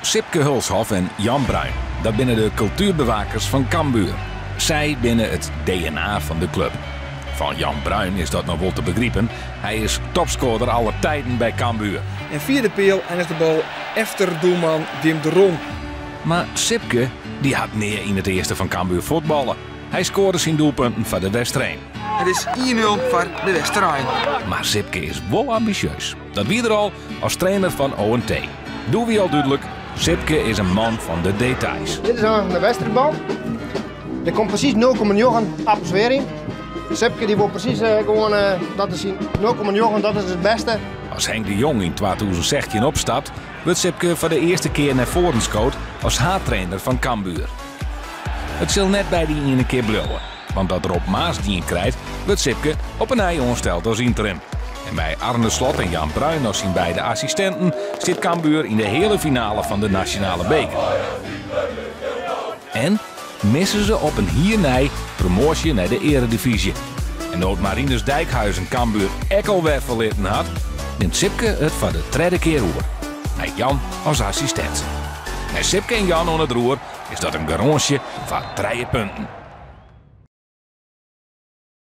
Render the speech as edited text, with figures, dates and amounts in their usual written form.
Sipke Hulshoff en Jan Bruin, dat binne de kultuerbewakers fan Cambuur. Sy binne it DNA fan de klup. Fan Jan Bruin is dat noch wol te begripen, hy is topskoarder aller tijden by Cambuur. En fia de peal einigt de bal efter doelman Wim de Ron. Mar Sipke, dy hat nea yn it earste fan Cambuur fuotballe. Hy skoarde syn doelpunten foar De Westereen. It is 1-0 foar De Westerein. Mar Sipke is wol ambisjeus. Dat wie er al as trainer fan ONT. Doe wie al dúdlik, Sipke is in man fan de details. Dit is de wedstriidbal. Der komt presys 0,9 atmosfear yn. Sipke dy wol presys gewoan dat is 0,9, dat is it bêste. As Henk de Jong yn 2016 opstapt, wurdt Sipke foar de earste kear nei foaren skood as haadtrainer fan Cambuur. It sil net by dy iene kear bliuwe, want dat Rob Maas dien krijt, wurdt Sipke op 'e nij oansteld as ynterim. En mei Arne Slot en Jan Bruin as syn beide assistinten stiet Cambuur yn de heale finale fan de nasjonale beker. En misse se op in hier nei promoasje nei de earedivyzje. En no't Marinus Dijkhuizen Cambuur ek al wer ferlitten hat, nimt Sipke it foar de tredde kear oer, mei Jan as assistint. Mei Sipke en Jan oan it roer is dat in garânsje foar trije punten.